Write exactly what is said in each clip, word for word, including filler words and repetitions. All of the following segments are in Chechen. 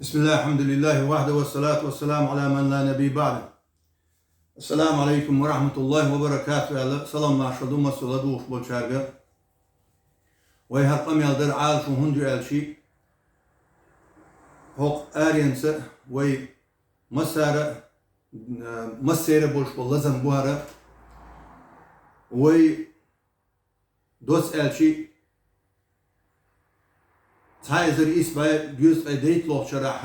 بسم الله، الحمد لله وحده، والصلاة والسلام على من لا نبي بعده. السلام عليكم ورحمة الله وبركاته, аьлла, салам-маршал ду массо а ладувгӀаш болчаьрга. Вай хӀара къамаьл дар Ӏалашо хӀунда ю аьлча, хӀокху аренца вай массара, а, массера болуш болу лазам бу хӀара. Вай доцца аьлча, цхьа эзар исс бӀе дезткъе дейтталгӀачу шарахь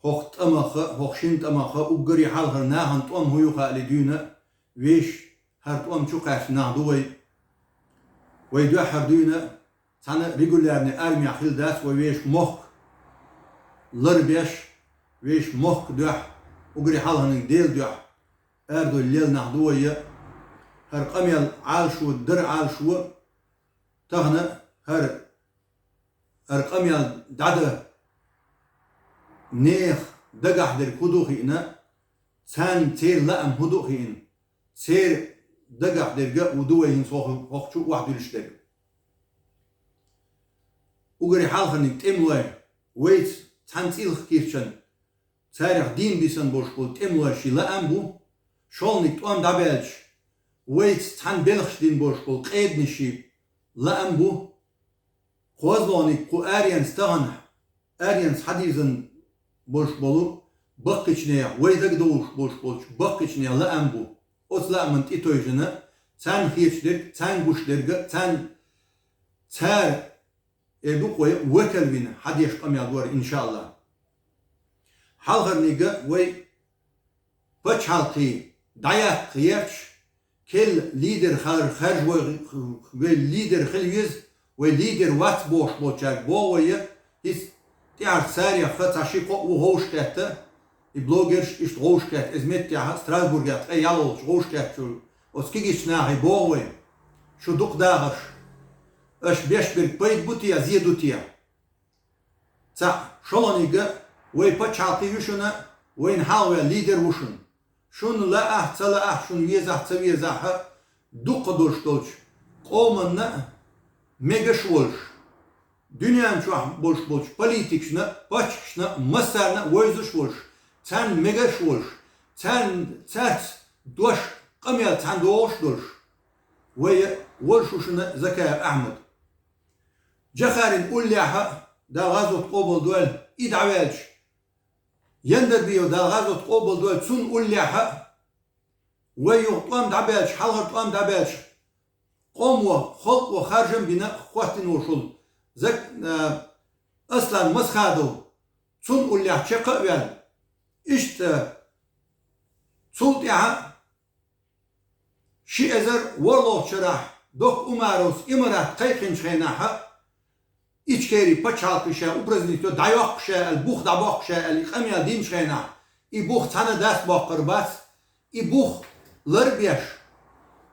хӀокху тӀамах, хӀокху шина тӀамах уггаре хьалхара нахана тӀом хӀун ю хаале дуьйна, вешан хӀара тӀом чу кхаьчна нах ду вай. Вай дуьххьара дуьйна цхьана регулярный армехь хилла дац вай вешан мохк ларбеш, вешан мохк дуьхьа, уггаре хьалханиг Делан дуьхьа арадовла лелла нах ду вай. ХӀара къамел Ӏалашо, дар Ӏалашо, тахана хӀара, хӀара къамел дӀадан нехан дагахь дерг хӀун ду хиъна, царна церан лаам хӀун ду хиъна, церан дагахь дерг а ду вай хӀинца хӀокху, хӀокху чу охьадуьллуш дерг. Уггаре хьалханиг тӀемалой, вайца цхьана цӀилхкхетча, царах дийна бисина болуш болу тӀемалой шен лаам бу, шолгӀаниг тӀом дӀабаьлча, вайца цхьана белхаш дина болуш болу къеданаш шен лаам бу, кхозлагӀниг кху аренца тахана, аренца хьадирзина болуш болу баккхийчех, вай дагадовлуш болуш болчу баккхийчех лаам бу. Оцу лаамна тӀетевжина, царна хеташ дерг, царна гуш дерг, царна, цара, э, дукха вай векал вина хьадеш къамел ду хӀара, иншааллахӀ. Хьалхарниг а вай пачхьалкхе дӀаяккха гӀерташ, керла лидер хар-, харжа вай, вай лидер хила веза, вай лидер вац бохуш болчаьрга боху вай, хӀинца тӀаьхьарчу царах цхьа ши-кхо а ву вовшахкхетта, и блогерш иштта вовшахкхетта, иза меттехь Страсбургехь ткъе ялхолгӀачу вовшахкхеттачу оцу кегийчу нахе боху вай: шу дукха дахарш, аша беш берг пайда бу те, зе ду те? Цхьаъ, шолгӀаниг а, вай пачхьалкх ю шуна, вайна хьалхаваьлла лидер ву шуна. Шуна лаахь а, ца лаахь а, шуна везахь а, ца везахь а, дукха долуш долчу къоманна а мегаш а волуш, дуьнен чохь болуш болчу политикашна а, паччахьашна а, массарна а вевзаш а волуш, царна мегаш а волуш, царна, цаьрца дош, къамел цхьаьна догӀуш а долуш, вай волуш ву шуна Закаев Ахьмад. Джохаран уллехь а, Дала гӀазот къобалдойла, и дӀаваьлча, Яндарбиев, Дала гӀазот къобалдойла, цунна уллехь а, вай юха тӀом дӀабаьлча, хьалхара тӀом дӀабаьлча, къомо, халкъо харжам бина, хӀоттина волуш волу Зак-, а, Аслан Масхадов, цунна уллехь чекх а ваьлла. Иштта цул тӀаьхьа ши эзар ворхӀалгӀачу шарахь Докка Умаровс Имарат кхайкхинчу хенахь а, Ичкери пачхьалкхе ша упразднить йо, дӀайоккху ша аьлла, бух дӀабоккху ша аьлла, и къамел динчу хенахь, и бух цхьана а дӀасабоккхур бац, и бух лар а беш,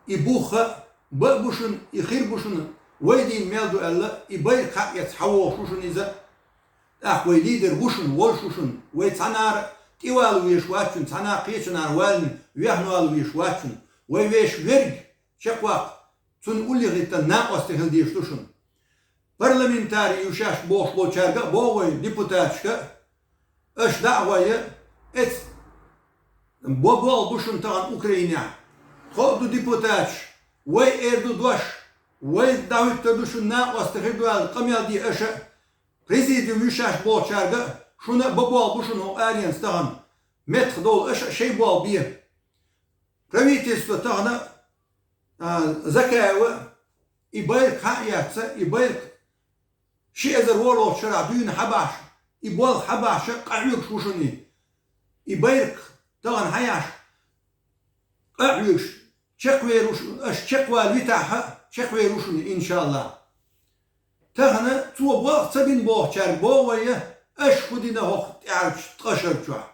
и бух а бан а бу шуна, и хир бу шуна, вай дийна мел ду аьлла, и байракх хьаэцна хьавогӀуш ву шуна иза. ТӀаккха вай лидер ву шуна, волуш ву шуна, вай цхьанара тӀевала везаш вац шуна, цхьана кхечунара валийна вехна вала везаш вац шуна, вай вешан верг чекхваккха, цунна уллехь хӀиттан накъостий хила дезаш ду шуна. Парламентарий ю шаьш бохуш болчаьрга а боху вай, депутаташка а, аша дӀа а гӀой, эца бо-, болх бу шуна тахана Украинехь. Тхо а ду депутаташ, вай эр ду дош, вай дӀахӀуьттур ду шуна, накъостий хир ду аьлла къамел де аша а. Президиум ю шаьш бохучаьрга а, шуна а бо-, болх бу шуна хӀокху аренца тахана. Меттах долу аша а шайн болх бе. Правительство тахана, а, Закаева и байракх хьа а эцна, и байракх ши эзар ворхӀалгӀачу шарахь дуьйна хьабахьаш, и болх хьабахьаш къахьоьгуш ву шуна и. И байракх тахана хьаеш къахьоьгуш, чекхвер ву шу-, аша чекхвала витахь а, чекхвер ву шуна, иншааллахӀ. Тахана цо болх ца бина бохучаьрга боху вай, аша хӀун дина хӀокху тӀаьхьарчу ткъа шар чохь?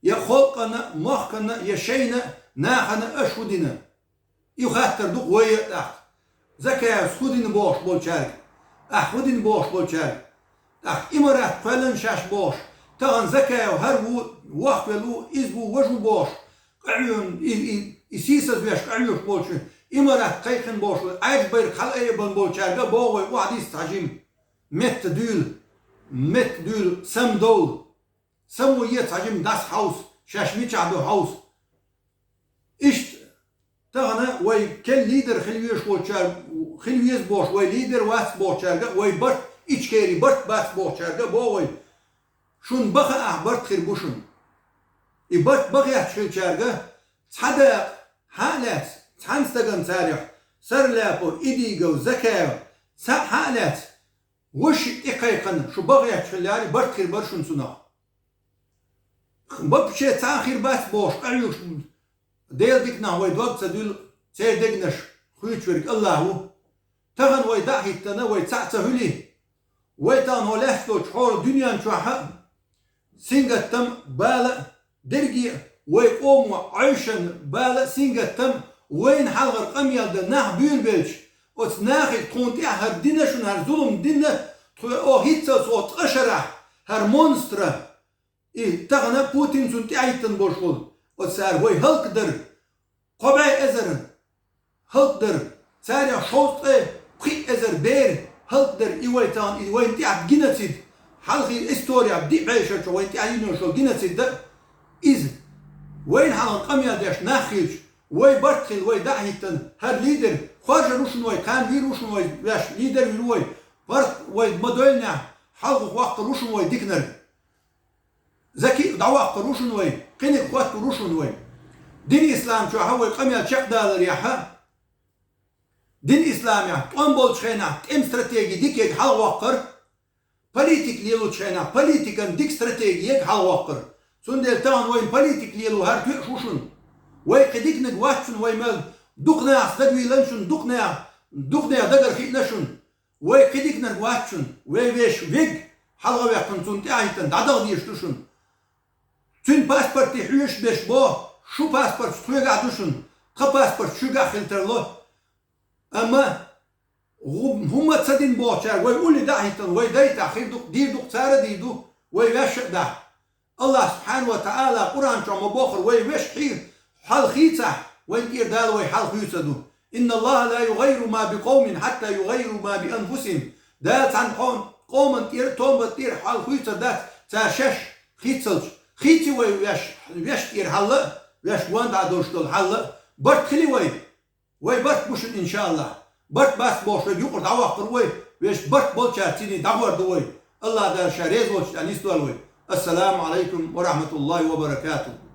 Я халкъана, махкана, я шайна, нахана аша хӀун дина? И хаттар ду-кх вай а тӀаккха. Закаевс хӀун дина бохуш болчаьрга? Ахь хӀун дина бохуш болчаьрга? ТӀаккха Имарат кхоьллина шаьш бохуш, тахана Закаев хӀара ву, воккхавелла ву, иза ву, важа ву бохуш, къахьоьгуш, и, и, и сийсазвеш къахьоьгуш болчу, Имарат кхайкхина бохуш, Ӏаьржа байракх хьала айабан болчаьрга а боху вай, охьадисса цхьа жима метта дуьйла. метта дуьйла самадовла. Само е цхьа жима дас хьовса, шаьш мичахь ду хьовса. Иштта тахана вай керла лидер хила везаш волчаьрга, хила веза бохуш, вай лидер вац бохучаьрга а, вай барт, Ичкери барт бац бохучаьрга а боху вай: шуна бан хаахь, барт хир бу шуна. И барт бан хетташ хиллачаьрга цхьа дакъа хьа а лаьцна, цхьана стагана царех, Сарляпов, Идигов, Закаев, цхьаъ хьа а лаьцна, вуьш тӀекхайкхина, шу бан хетташ хиллехь, барт хир бара шуна цунах. Баппаче цхьа а хир бац бохуш къахьоьгуш, Делан диканах вай дог ца дуьллу, церан дегнаш хуьйцуш верг АллахӀ ву. Тахана вай дӀа а хӀиттина, вай цхьаъ ца хуьлий? Вай тахана хӀокху лаьтташ долчу хӀора дуьнен чохь а сингаттам а, бала а, дерриге а вай къомо Ӏойшанна бала а, сингаттам а, вайна хьалхара къамел дан нах буьйлабелча, оцу нахе тхуна тӀехь хӀара дина шуна, хӀара зулам дина, тхо, оха хӀинццалц оха ткъа шарахь, хӀара монстра, и тахана Путин цунна тӀехӀиттина болуш волу, оцара вай хӀаллакдар, кхо бӀе эзар хӀаллакдар, царех шовзткъе пхиъ эзар бер хӀаллакдар, и вай тахана, и вайна тӀехь геноцид, хьалхе история диъ бӀешерчохь вайна тӀехь йина йолу геноцид дан иза. Вайна хьалха къамел деш нах хилча, вай барт хилла, вай дӀа а хӀиттина, хӀара лидер хоржур ву шуна вай, кхана вийр ву шуна вай, ваьш лидер вийр ву вай, барт вай ма девллинехь, хьалха воккхур ву шуна вай диканиг. Заки а дӀавоккхур ву шуна вай, кхиниг хоттур ву шуна вай. Дин ислам чохь а вай къамел чекхдаларехь а, дин исламехь тӀом болчу хенахь тӀеман стратеги дика ерг хьалхавоккхур, политика лелочу хенахь политикан дика стратеги ерг хьалхавоккхур. Цундела тахана вайна политика лело хӀара тоьуш ву шуна. Вай кхин диканиг вац шуна, вай мел дукха нахаца дагавийлина шуна, дукха нех, дукха нех дагара хиъна шуна. Вай кхин диканиг вац шуна, вай вешан вег хьалхаваьккхина, цунна тӀехӀиттина дӀадаха дезаш ду шуна. Цуьнан паспорте хьоьжуш берш боху, шун паспорташ тхоьгахь ду шуна, тхан паспорт шуьгахь хила тарло. Амма хӀу-, хӀумма ца дина бохучаьрга вай улле дӀа а хӀиттина, вай дайтахь хир ду-кх, дийр ду-кх, цара а дийр ду, вай ваьшша а дахь. АллахӀ субхьанаху ва таӀала Къуръан чохь ма боххура, вай вешан хьал хийцахь, вайна тӀера Дала вай хьал хуьйцур ду. «Инна Аллаха ла югаййиру ма би къовмин хьатта югаййиру ма би анфусихим». Дала цхьана къом-, къоман тӀера, тобанан тӀера хьал хуьйцур дац, цара шаьш хийццалц. Хийци вай веш, вешан тӀера хьал а, вешан гонна дӀа долуш долу хьал а, барт хили вай. Вай барт бу шуна, иншааллахӀ. Барт бац бохуш верг юкъара дӀавоккхур ву вай, вешан барт болчара цӀийне дӀагӀур ду вай. АллахӀ Дала Ша реза волчу тӀехь нисдойла вай. Ассаламу Ӏалайкум ва рахьматуллахӀи ва баракатухӀ.